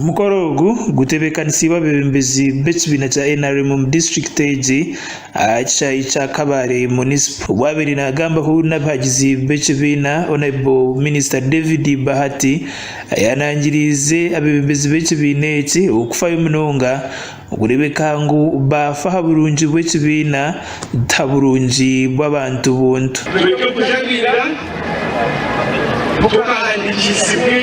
Omukoro ogu gutebeekanisiibwe abeebembezi b'ekibiina kya NRM omu disiturikiti egi aha kishaayi kya Kabale Municipal. Obu abaire naagambaho n'abahagizi b'ekibiina, Honourable Minister David Bahati ayanangiriize abeebembezi b'ekibiina eki okufayo munonga okureebeka ngu baafa aha burungi bw'ekibiina ti ha burungi bw'abantu buntu. Tureke kujabira tukahandiikisibwe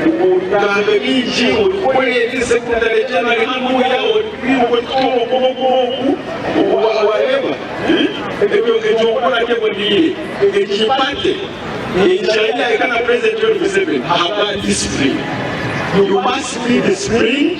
ebigambo bingi orikukora ebi secretary general ari hanuya orikwiruka orikutunga oku n'oku n'oku wareeba ebyo ekyo okukora teboniire egi party eyikira na president Yoweri Museveni ahabwa discipline you must be disciplined.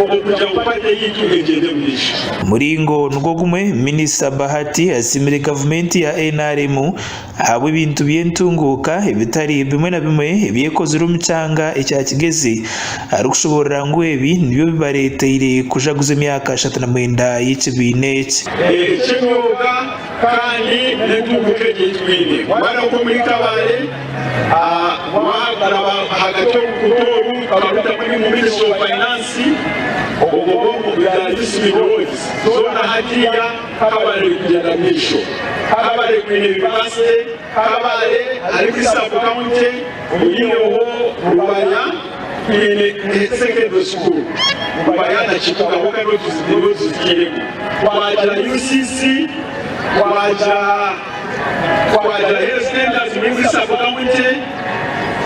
Okugira ngu party yaitu egyende omu maisho. Omuringo nigwo gumwe, Minisita Bahati asiimire gavumenti ya NRM ahabw'ebintu by'entunguuka ebitari bimwe na bimwe ebi ekozire omu kyanga ekya Kigezi arikushoboorora ngu ebi nibyo bibareeteire kujaguza emyaka 39 y'ekibiina eki. Eky'emyoga kandi n'entunguuka egi ei twine. Waaba nk'omuri Kabale, Waabaraba ahagati oruguuto oru tukaruta muri mu Ministry of Finance, obwo bwo bya Eastern Roads zoona hatiiya Kabale rikugyenda mu maisho. Kabale kwine University, Kabale ahari kuri Sub County oyihireho Rubaya twine Secondary School, Rubaya na Kituga hoka niho tuzitiiremu. Twagira UCC, twagira. Twagira health centers muri sub county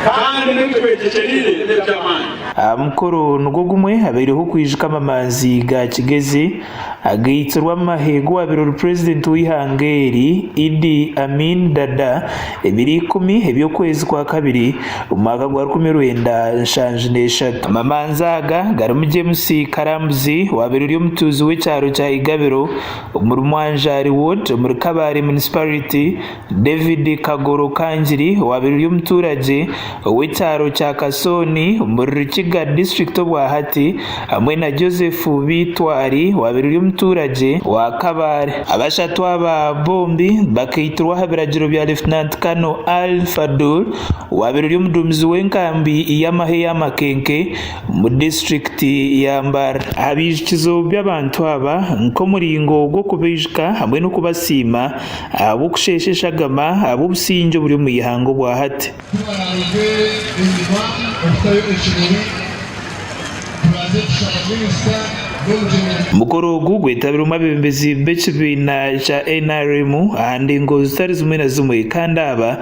kandi n'ebitwegyekyerire n'eby'amaani. Aha mukoro nigwo gumwe habaireho okwijuka amamanzi ga Kigezi agaitsirwe amahe g'owabaire ori purezidenti w'eihanga eri Idi Amin Dada ebiro ikumi eby'okwezi kwakabiri omu mwaka gwa 1973. Amamanzi aga garimu James Karambuzi owabaire ori omutuuzi w'ekyaro kya Igabiro Omuri Mwanjari Ward omuri Kabale Municipality, David Kagoro Kangiri owaabaire ori omutuuragye ow'ekyaro kya Kasooni omuri Rukiga disiturikiti obwahati hamwe na Joseph Bitwari owaabaire ori omutuuragye wa Kabale. Abashatu aba bombi bakaitirwa aha biragiro bya Lieutenant Colonel Ali Fadul owaabaire ori omuduumizi w'enkambi y'amahe eya Makenke omu disiturikiti ya Mbarara. Aha biijukizo by'abantu aba nk'omuringo gw'okubaijuka hamwe n'okubasiima ahabw'okusheesha eshagama ahabw'obusingye oburi omu ihanga obwa hati. Ku baraaruge enyima okutayo ekimuri, turaze kushaba minisita n'omugyenyi. Omukoro ogu gwetabirwemu abeebembezi b'ekibiina kya NRM aha ndengo zitari zimwe na zimwe kandi aba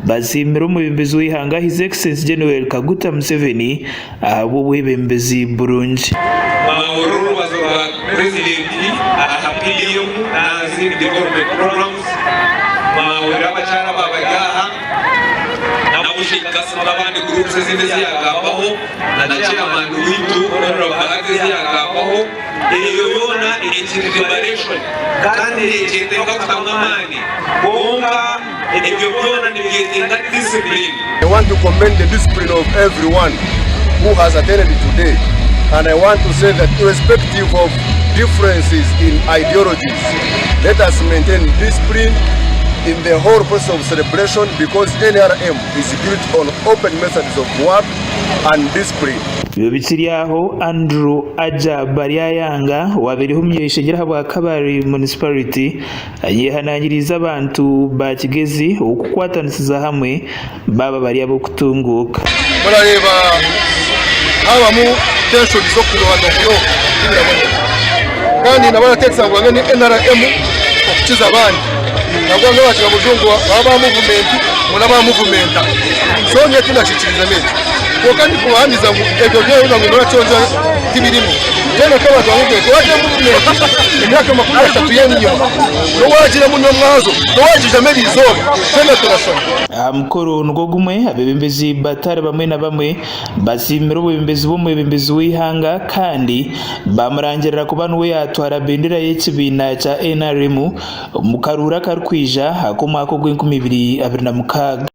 Basiimire omwebembezi w'eihanga His Excellency Gen Yoweri Kaguta Museveni ahabw'obwebembezi burungi. Mwahurira orubazo rwa Purezidenti aha PDM n'aha zindi development programs, mwahurira abakyara aba bari aha nabo Sheikh Kassim n'abandi groups ezindi ezi yagambaho na chairman waitu Honourable Bahati ezi yagambaho, eyo yoona ekiri liberation kandi nekyetenga kutamu amaani kwonka Ebyo byona nibyetenga discipline. I want to commend the discipline of everyone who has attended today and I want to say that irrespective of differences in ideologies, let us maintain discipline in the whole process of celebration because NRM is built on open methods of work and discipline. Ebyo bikiri aho, Andrew Aja Baryayanga owabaireho omuny'eishengyero ahabwa Kabale Municipality Ayehanangiriize abantu ba Kigezi okukwatanisiza hamwe baaba bari ab'okutunguuka. Murareeba habamu tension z'okurwana oku n'oku tibiraboneka kandi nabo barateetsa ngu bamwe ni NRM okukiza abandi nabwo bamwe bagira ngu ngu baba ba muvumenti ngu n'aba muvumenta so nyowe tindakikirizamu ekyo kwonka ndikubahamiza ngu ebyo byona ngu norakyongyera tibirimu. Twena nk'abantu ba muvumenti, waagira muvumenti emyaka 30 y'enyima, n'owaagiramu n'omwazo, n'owaagijamu eriizooba, twena turashoma. Aha mukoro nigwo gumwe, abeebembezi batari bamwe na bamwe basiimire obwebembezi bw'omwebembezi w'eihanga kandi baamurangirira kuba niwe yaatwara bendera y'ekibiina kya NRM omu karuuru akarikwija ak'omwaka ogw'enkumi ibiri abiri na mukaaga.